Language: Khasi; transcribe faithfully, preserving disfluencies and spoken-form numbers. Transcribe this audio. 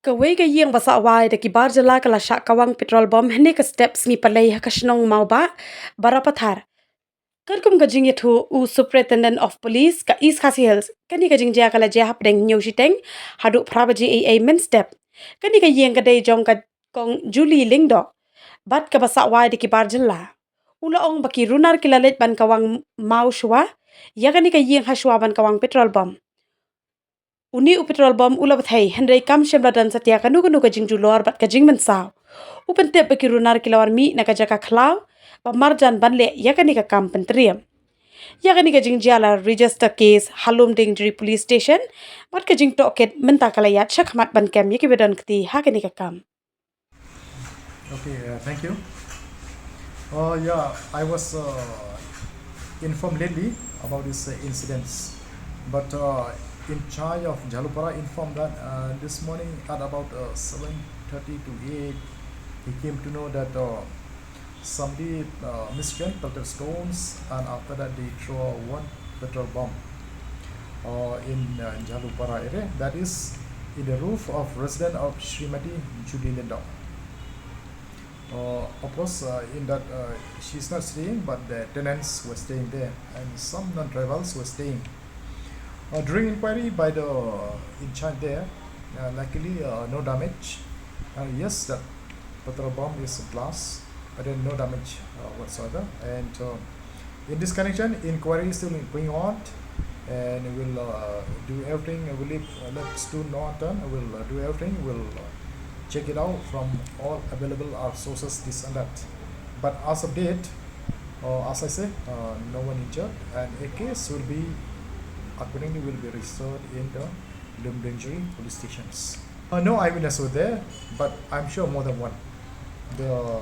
Kawei ka ïing ba sah wai da ki bar jylla ka la shah kawang petrol bomb hynne ka step sngi Palei ha ka shnong Mawbah, Barapathar. Katkum ka jingïathuh u Superintendent of Police ka East Khasi Hills, kane ka jingjia ka la jia hapdeng hynñiew shiteng haduh phra baje eiei mynstep. Kane ka ïing ka dei jong ka Kong Julie Lyngdoh bad kaba sah wai da ki bar jylla. U la ong ba ki runar ki la leit ban kawang maw shuwa ïa kane ka ïing ha shuwa ban kawang petrol bomb. Une u petrol bomb u la bthei, hynrei kam shym la don satia kano kano ka jingjulor bad ka jingmynsaw. U pyntip ba ki runar ki la wan mih na ka jaka khlaw ba marjan ban leh ïa kane ka kam pyntriem. Ïa kane ka jingjia la register case ha Lumdiengjri Police Station bad ka jingtohkit mynta ka la ïaid shakhmat ban kem ïa kiba don kti ha kane ka kam. Okay, uh, thank you. Uh, yeah, I was uh, informed lately about this uh, incidents, but uh, in charge of Jhalupara informed that uh, this morning at about uh, seven thirty to eight, he came to know that uh, somebody uh, miscreant pelted stones, and after that they throw one petrol bomb uh, in uh, Jhalupara area, that is in the roof of resident of Srimati Julie Lyngdoh. Uh, of course, uh, in that uh, she's not staying, but the tenants were staying there, and some non-tribals were staying. Uh, during inquiry by the uh, in charge there, uh, luckily uh, no damage. Uh, yes, that petrol bomb is a blast, but then no damage uh, whatsoever. And uh, in this connection, inquiry is still going on, and we'll uh, do everything. We'll leave, uh, let's do no turn. We'll uh, do everything. We'll uh, check it out from all available our sources, this and that. But as of date, uh, as I say, uh, no one injured, and a case will be accordingly will be registered in the Lumdiengjri police stations. Uh, no eyewitness were there, but I'm sure more than one. The